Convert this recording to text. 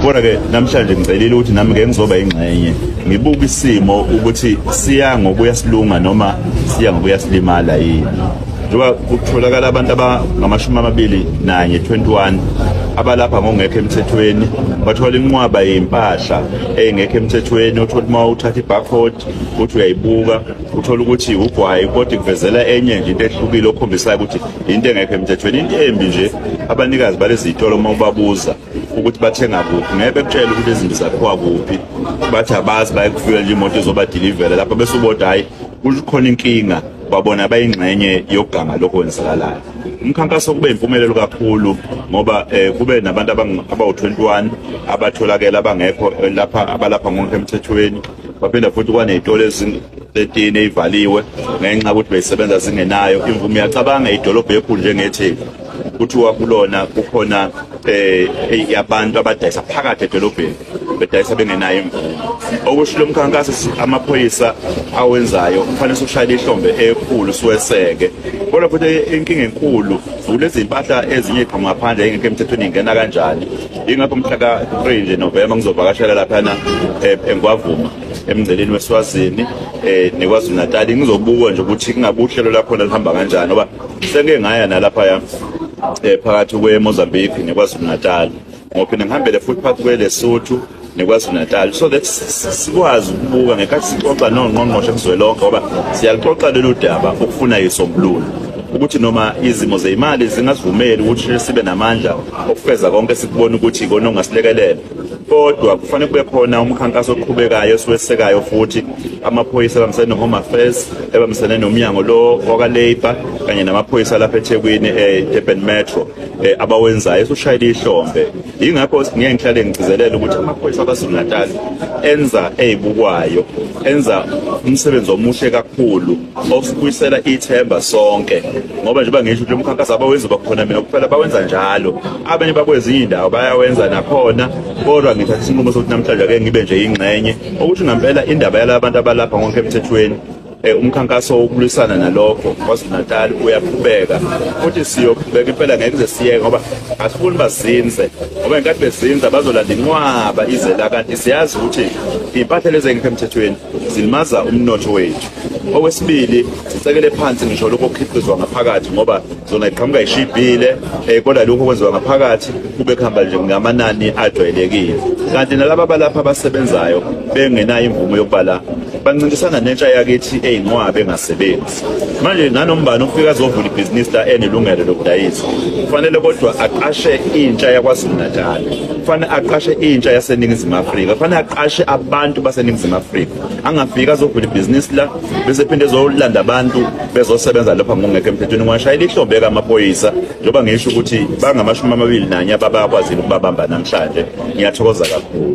Kodwa-ke namhlanje ngicelile ukuthi nami ngeke ngizoba ingxenye, ngibuke isimo ukuthi siya ngokuya silunga noma siya ngokuya silimala yini. Njengoba kutholakala abantu abangama-21, 21 abalapha ngokungekho emthethweni, bathola inqwaba yempahla engekho emthethweni. Uthola uma uthatha i-barcode uthi uyayibuka, uthola ukuthi ugwayi, kodwa ikuvezela enye nje into ehlukile okhombisayo ukuthi into engekho emthethweni. Into embi nje, abanikazi balezi zitolo uma ubabuza ukuthi bathenga kuphi, ngeke bekutshele ukuthi izinto zakhiwa kuphi, bathi abazi, bayekufika nje imoto ezobadilivela lapha, bese uboda hhayi, kukhona inkinga, babona bayingxenye yokuganga lokho kwenzakalayo. Umkhankaso kube impumelelo kakhulu ngoba kube nabantu abawu-21 abatholakele abangekho lapha, abalapha ngokungekho emthethweni. Baphinde futhi kwaney'tolo ezi-13 ey'valiwe ngenxa yokuthi beyisebenza zingenayo imvume. Uyacabanga, idolobha ekhulu njengeTheku, kuthiwa kulona kukhona abantu abadayisa phakathi edolobheni, bedayisa bengenayo imvume. Okusho lo mkhankaso amaphoyisa awenzayo kufanele ushayele ihlombe ekhulu, siweseke. Kodwa futhi inkinga enkulu kulezi impahla ezinye iqhamuka ngaphandle engekho emthethweni, ingena kanjani? Ingakho mhla ka-3 nje November ngizovakashela laphana eNgwavuma, emngceleni weSwazini neKwaZulu Natal, ngizobuka nje ukuthi kungabe uhlelo lakhona lihamba kanjani, ngoba sengike ngaya nalaphaya phakathi kweMozambique neKwaZulu Natal, ngophinde ngihambele futhi phakathi kweLesotho neKwaZulu Natal, so that sikwazi ukubuka ngenkathi sixoxa nongqongqoshe kuzwelonke, ngoba siyalixoxa lolu daba ukufuna isombululo, ukuthi noma izimo zeyimali zingasivumeli ukuthi sibe namandla okufeza konke sikubona ukuthi ikona ongasilekelela, kodwa kufanele kube khona umkhankaso oqhubekayo esiwesekayo futhi amaphoyisa abambisene no-Home Affairs, ebambisene nomnyango lo waka-Labour kanye namaphoyisa lapha eThekwini, e-Durban Metro, abawenzayo esushayela ihlombe. Yingakho ngeke ngihlale ngigcizelela ukuthi amaphoyisa aKwaZulu Natal enza eyibukwayo, enza umsebenzi omuhle kakhulu osibuyisela ithemba sonke, ngoba njengoba ngisho ukuthi umkhankaso abawenzi bakhona mina kuphela, bawenza njalo, abanye bakwezinye indawo bayawenza nakhona. Kodwa ngithatha isinqumo sokuthi namhlanje ake ngibe nje ingxenye ukuthi ngempela indaba yalaba bantu abalapha ngonke emthethweni, umkhankaso wokulwisana nalokho KwaZulu Natal uyaqhubeka, futhi siyoqhubeka impela, ngeke kuze siyeke, ngoba asifuni bazinze, ngoba ngenkathi bezinza bazolanda inqwaba ize la, kanti siyazi ukuthi iy'mpahla lezi engekho emthethweni zilimaza umnotho wethu. Okwesibili, sicekele phansi ngisho lokho okukhiqizwa ngaphakathi, ngoba zona iqhamuka ishibhile, kodwa lokho okwenziwa ngaphakathi kube kuhamba nje ngamanani ajwayelekile, kanti nalaba abalapha abasebenzayo bengenayo imvume yokuba la bancintisana nentsha yakithi eyinqwabe engasebenzi. Manje nanombani ufika azovula ibhizinisi la enelungelo lokudayisa, kufanele kodwa aqashe intsha yaKwaZulu Natal, kufanele aqashe intsha yaseNingizimu Afrika, kufanele aqashe abantu baseNingizimu Afrika. Angafika azovula ibhizinisi la bese phinde ezolanda abantu bezosebenza lapha ngokungekho emthethweni. Ngiwashayela ihlombe amaphoyisa, njengoba ngisho ukuthi bangama-21 ababakwazile ukubabamba namhlanje. Ngiyathokoza kakhulu.